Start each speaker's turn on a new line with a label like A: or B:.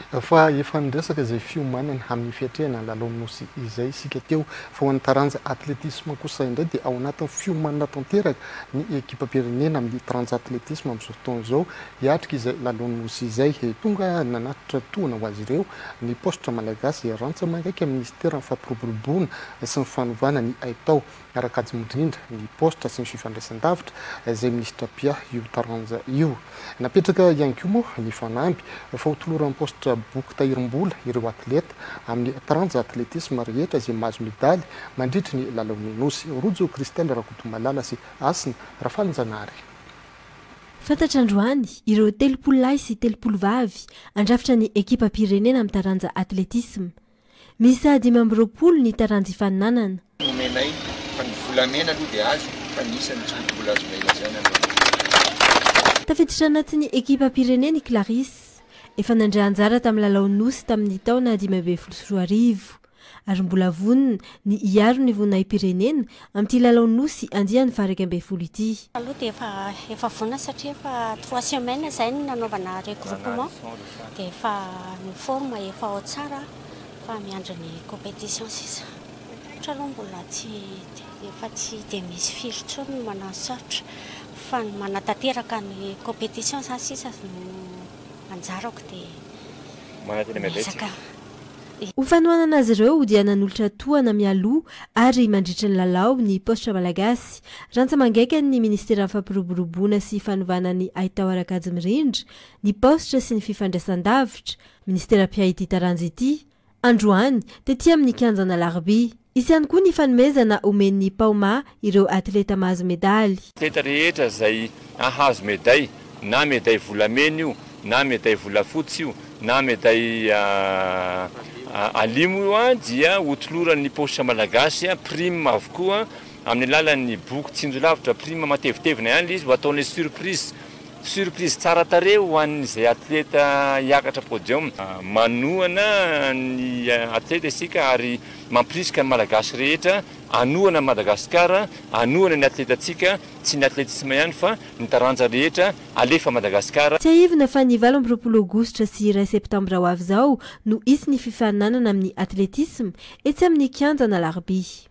A: Fa efa niresaka izay fiomanana amin'ny fiatrehana ny lalaon'ny Nosy izay isika teo. Fa ho an'ny taranja atletisma kosa indray dia ao anatin'ny fiomanana tanteraka ny ekipam-pirenena amin'ny taranja atletisma amin'izao fotoana izao hiatrika izay lalaon'ny Nosy izay. Tonga nanatitra tohana ho azy ireo ny paositra malagasy rantsa-mangaika minisiteran'ny fampiroboroboana sy ny fanovana ny haitao ara-kajy mirindra ny paositra sy ny fifandraisan-davitra izay minisitra mpiahy io taranja io. Napetraka ihany koa moa ny fanamby fa ho toloran'ny paositra boky tahirim-bola ireo atleta amin'ny taranja atletisma rehetra izay mahazo medaly mandritry ny lalaon'ny Nosy. Rojo Christelle Rakotomalala sy Hasina Rafalinjanahary.
B: Fantatra androany ireo 30 lahy sy 30 vavy handrafitra ny ekipam-pirenena amin'ny taranja atletisma. Miisa 25 ny taranja ifaninanana.
C: Nomenay fa ny volamena aloha dia azo fa ny isany tsy mety mbola azonay lazaina aloha.
B: Tafiditra anatin'ny ekipam-pirenena i Clarisse. Efa nandray anjara tamin'ny lalao Nosy tamin'ny taona 2015. Ary mbola vonona ny hiaro ny voninahi-pirenena amin'ity lalao Nosy andiany faha-11 ity.
D: Aloha dia efa efa vonona satria efa 3 semaines izay no nanaovana regroupement dia efa ny forme efa ao tsara fa miandry ny compétition sisa. Ohatra aloha mbola tsy efa tsy dia misy firy intsony ny manano sarotra fa ny manatanteraka ny compétition izany sisa no anjarako dia miezaka.
B: Ho fanohanana azy ireo dia nanolotra tohana mialoha ary mandritra ny lalao ny paositra malagasy. Rantsa-mangaika ny ministeran'ny fampiroboroboana sy fanovana ny haitao ara-kajy mirindra, ny paositra sy ny fifandraisan-davitra, ministera mpiahy ity taranja ity, androany tety amin'ny kianjan'Alarobia. Hisy ihany koa ny fanomezana omen'ny Paoma ireo atleta mahazo medaly.
E: Atleta rehetra izay hahazo meday, na meday volamena io, na meday volafotsy io, na meday alimo io dia hotoloran'ny paositra malagasy prime avokoa amin'ny alalan'ny boky tsinjo lavitra. Prime matevitevina ihany ilay izy ho ataonay surprise. Surprise tsara tarehy ho an'izay atleta hiakatra podium. Manohana ny atleta isika ary mampirisika ny Malagasy rehetra hanohana an'i Madagasikara, hanohana ny atletantsika, tsy ny atletisma ihany fa ny taranja rehetra alefa Madagasikara.
B: Tsiahivina fa ny 28 aogositra sy 1 septambra ho avy izao no hisy ny fifaninanana amin'ny atletisma etsy amin'ny kianjan'Alarobia.